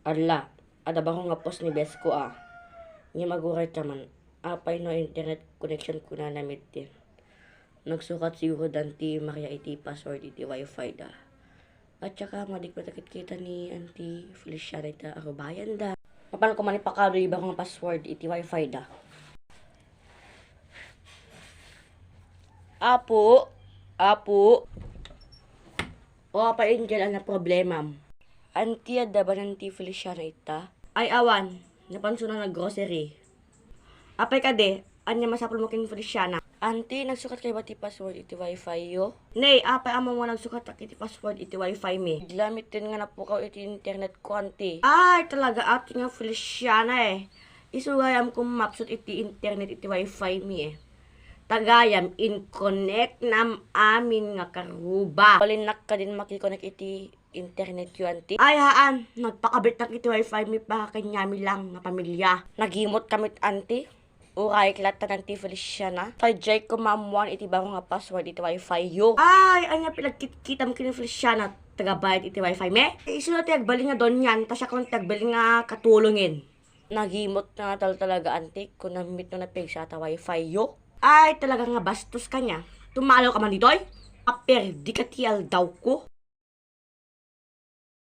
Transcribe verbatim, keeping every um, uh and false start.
Ala, adda baro nga post ni best ko a. Ngem aguray ka man, apay no internet connection kunana met ti. Nagsukat siguro da Auntie Maria iti password iti wifi da. At saka, madi koma ta kitkita ni Auntie Feliciana ita a rubayan da. Mapan ko man ipakaduay baro nga password iti wifi da. Apo, apo. O, apay Angel, ania problemam? Auntie, adda ba ni Auntie Feliciana ita? Ay, awan. Napansona nag-grocery. Apay kadi, ania masapulmo ken Feliciana? Auntie, nagsukat kayo ba ti password iti wifi yo? Nay, apay ammom nga nagsukatak iti password iti wifi mi? Bigla met nga napukaw iti internet ko, Auntie. Ay, talaga, Auntie nga Feliciana eh. Isu gayam koma mapsut iti internet iti wifi mi eh. Ta gayam, in-connect nam amin nga karuba. Balinnak kadin makikonek iti internet yo, Auntie? Ay, haan. Nagpakabitnak iti wifi mi para kaniami lang nga pamilya. Nagimot ka met, Auntie? Urayek latta ni Auntie Feliciana. Sadiay koma ammoan iti baro nga password iti wifi yo. Ay, ania pinagkitkitam ken ni Feliciana? Tagabayad iti wifi mi? Isu la ti agbalin nga donian, ta siak koma ti agbalin nga katulongen. Nagimot nga tal-, talaga, Auntie, kunam met no napigsa ta wifi yo. Ay, talaga nga bastos ka nia. Tumalaw ka man ditoy? Maperdi ka ti aldaw ko.